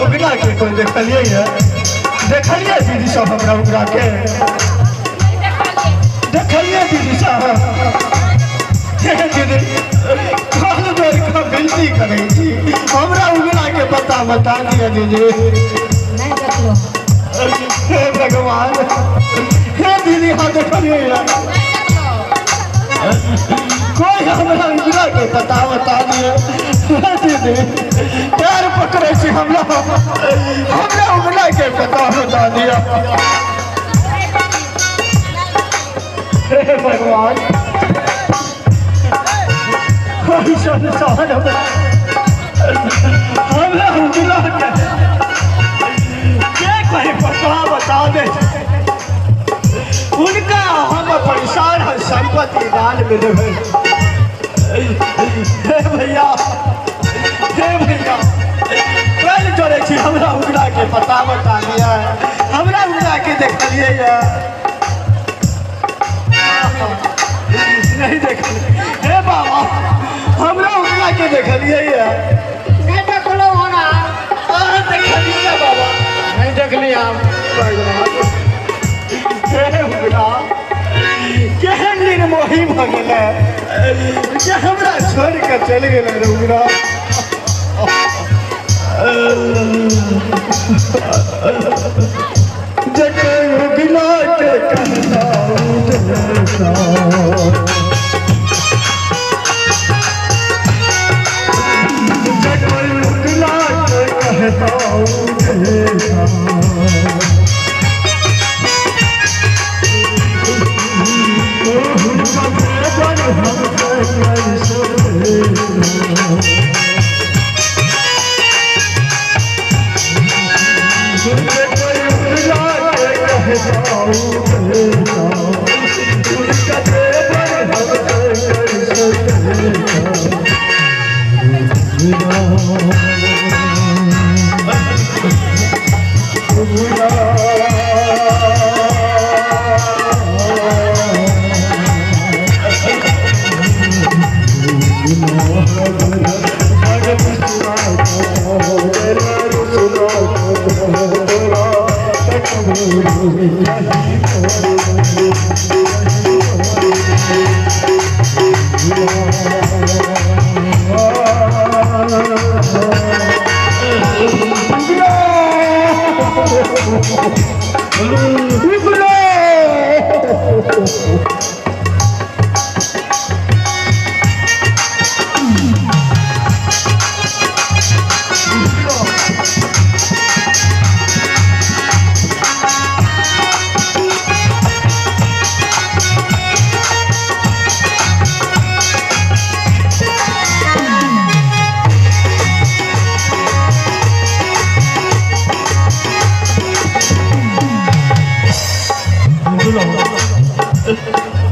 उगना के कोई देखलियै ये? देखलियै दीदी सब हमरा उगना के? देखलियै दीदी सब? हे दीदी, कान जोड़ कऽ विनती करै छी, हमरा उगना के पता बता दिअ दीदी। नहि देखलहुँ। हे भगवान, हे दीदी, हाँ देखलियै ये? कोई हमरा उगना के पता बता दिए। हे दीदी, पैर पकड़ै छी, हमरा हमरा उगना के पता बता दिअ। हे भगवान, एहि संसार में हमरा उगना के कोई पता बता दे, हुनका हम अपन सारा संपत्ति दान में देबै। हे भैया, हे भैया, पैर जोड़ै छी, हमरा उगना के पता बता दिअ। हमरा उगना के देखलियै ये? नहीं देखलियै। हे बाबा, हमरा उगना के देखलियै ये? नहि देखलहुँ हमरा। अहाँ देखलियै बाबा? नहि देखली हम। भगवान, हे उगना, केहन निर्मोही भऽ गेलै जे हमरा छोड़ि कऽ चलि गेलै रे उगना। जकर उगना के कहता देता, जकर उगना के कहता देता, हुनका बेदर हम कैसे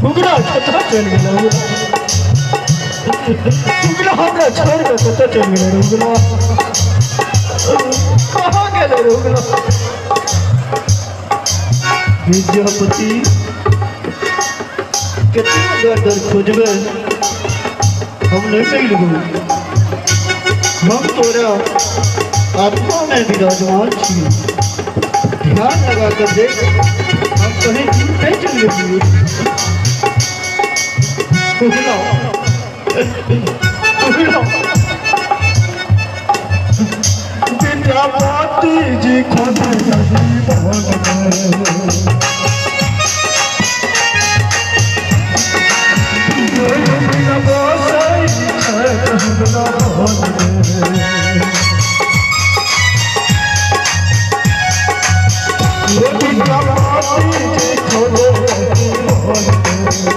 उगना कतऽ चलि गेलै? उगना हमरा छोड़ि कऽ कतऽ चलि गेलै रे? उगना कहाँ गेलै रे उगना? विद्यापति, कतेक दर दर खोजबै, हम नहि मिलबौ। हम तोरा आत्मामे विराजमान छी, ध्यान लगा कऽ देख, हम कहीं दूर नहि चलि गेलियै। उगना, उगना। विद्यापति जी खोज रही बन में, बसै छथि हमरा मन में। विद्यापति जी खोज रही बन में, बसै छथि हमरा मन में।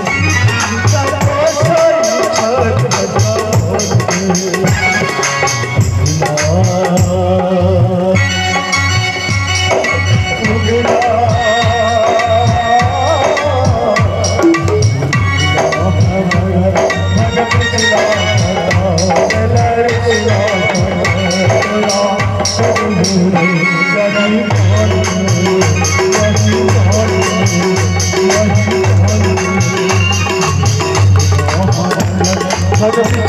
उगना, कट